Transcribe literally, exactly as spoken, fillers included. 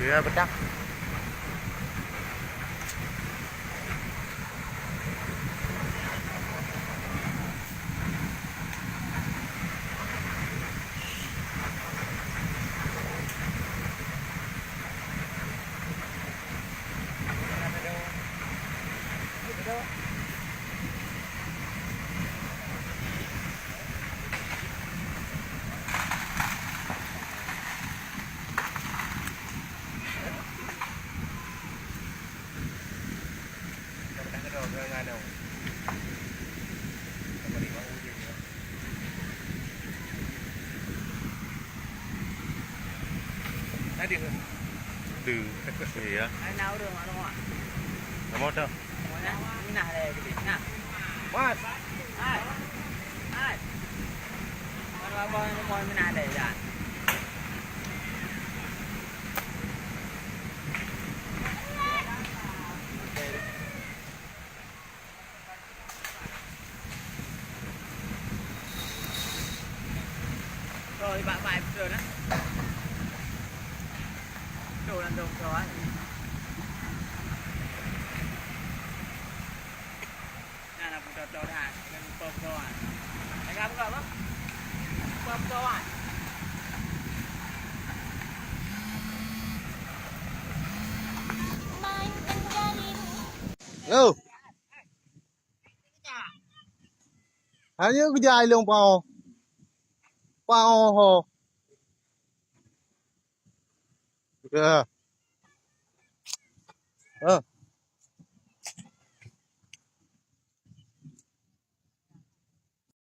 Ya, bedak. Tadi ke? Tu. Iya. Ada urang mak rumah. Nama tu? Mana? Nah, ada gede. Nah. Mas. Hai. Hai. Mana abang ni mau mana ada dah? Bak bai beutôi nah. Beutôi lah tu beutôi. Nah, nak beutôi-beutôi dah. Jangan lupa beutôi. Jangan buka apa? Lupa beutôi. Yo. Hanya kerja ilong pao. Pao ho. Ya. Ha.